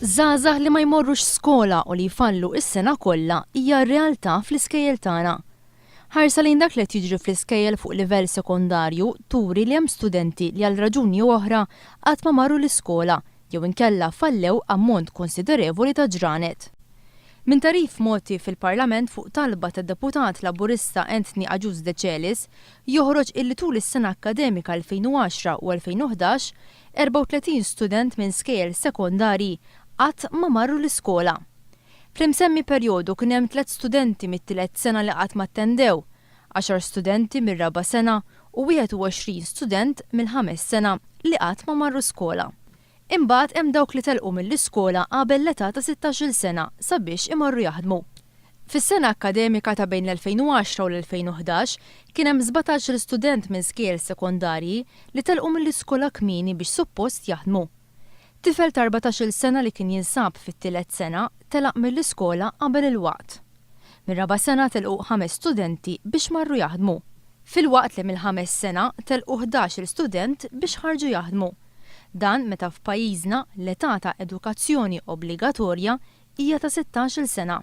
Żgħażagħ li ma jmorrux skola u li jfallu s-sena kollha hija r-realtà fl-iskejjel tagħna. Ħarsa lejn dak li qed jiġri fl-iskejjel fuq livell sekondarju turi li hemm studenti li għal raġuni jew oħra qatt ma marru l-iskola jew inkella fallew ammont konsiderevoli ta' ġranet. Minn tagħrif mogħti fil-Parlament fuq talba tad-Deputat Laburista Anthony Agius Decelis, joħroġ illi tul is-sena akkademika 2010 u 2011, 34 student minn skejjel sekondarji qatt ma marru l-iskola. Fl-imsemmi perjodu kien hemm tlett studenti mit-tielet sena li qatt ma attendew, għaxar studenti mir-raba' sena u 21 student mill-ħames sena li qatt ma marru skola. Imbagħad hemm dawk li telqu mill-iskola qabel l-età ta' sittax-il sena sabiex imorru jaħdmu. Fis-sena akkademika ta' bejn l-2010 u l-2011 kien hemm sbatax-il student minn skejjel sekondarji li telqu mill-iskola kmieni biex suppost jaħdmu. Tifel ta' erbatax-il sena li kien jinsab fit-tielet sena telaq mill-iskola qabel il-waqt. Mir-raba' sena telqu ħames studenti biex marru jaħdmu. Filwaqt li mill-ħames sena telqu ħdax-il student biex ħarġu jaħdmu. Dan meta f'pajjiżna l-età ta' edukazzjoni obbligatorja hija ta' sittax-il sena.